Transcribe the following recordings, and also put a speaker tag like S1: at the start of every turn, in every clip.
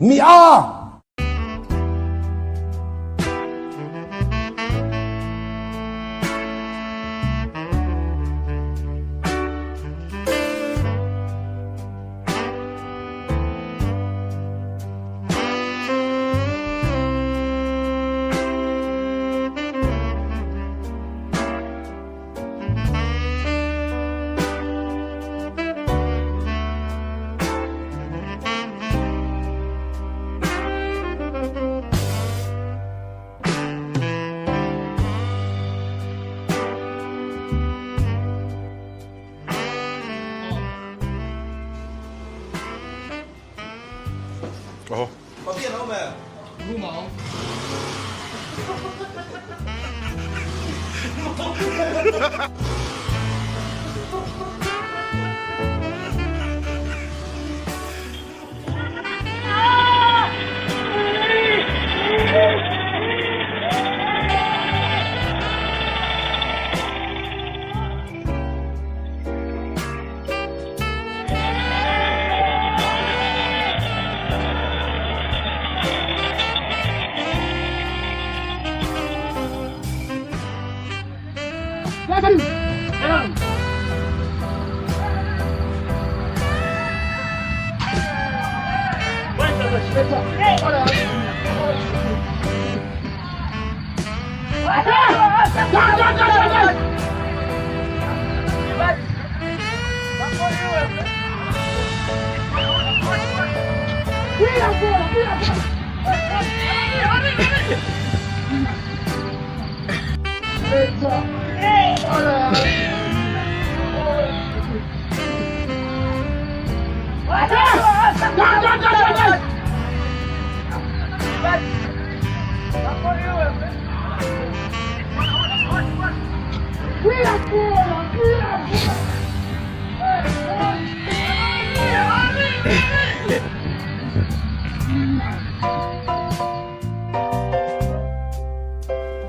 S1: Mi a!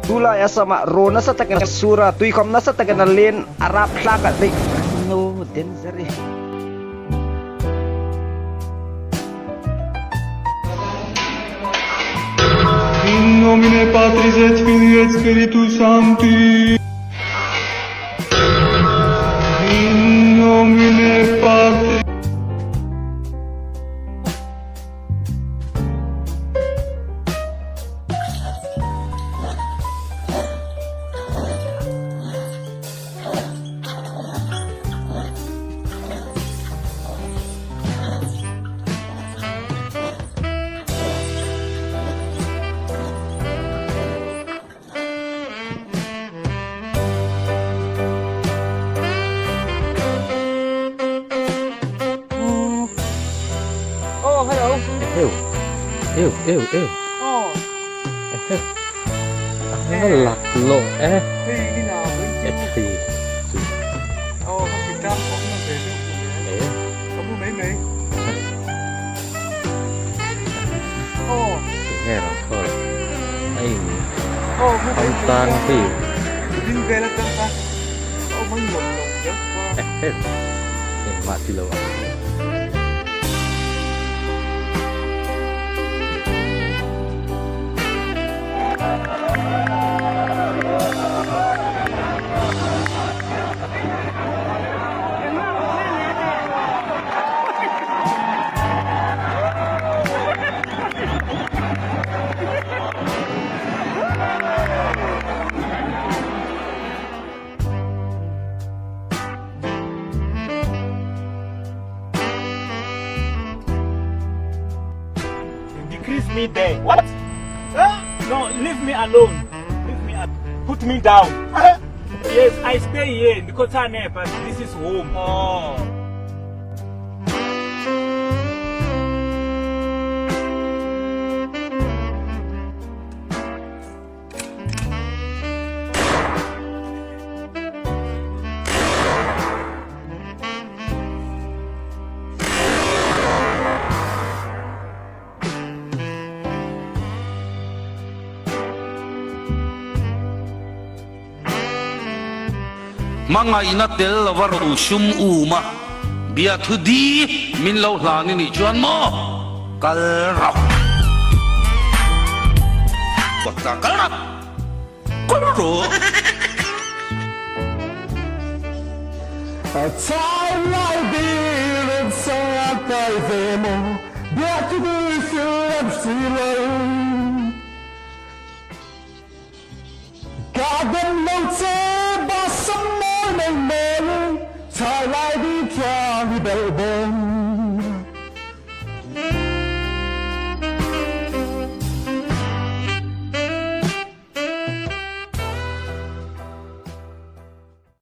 S2: Tulai asama ro nasa takin sura tuikhom nasa takin a len a rapthlak a dik no danger e.
S3: In nomine Patris et Filii et Spiritus Sancti. In nomine Patris.
S4: Eu, eu, eu, eu. Lạc lộ e. Thì. Nghe rồi thôi. Ai ông tan thì. Engmah ti lo ang.
S5: Decrease me there. What? Huh? No, leave me alone. Leave me alone. Put me down. Yes, I stay here in Kotane, but this is home. Oh.
S6: Hmangaihna tel lova rosum um a, biathu di min lo hlan i nih chuan maw?
S1: Kal rawh. Kawt ah kal rawh. Kal rawh.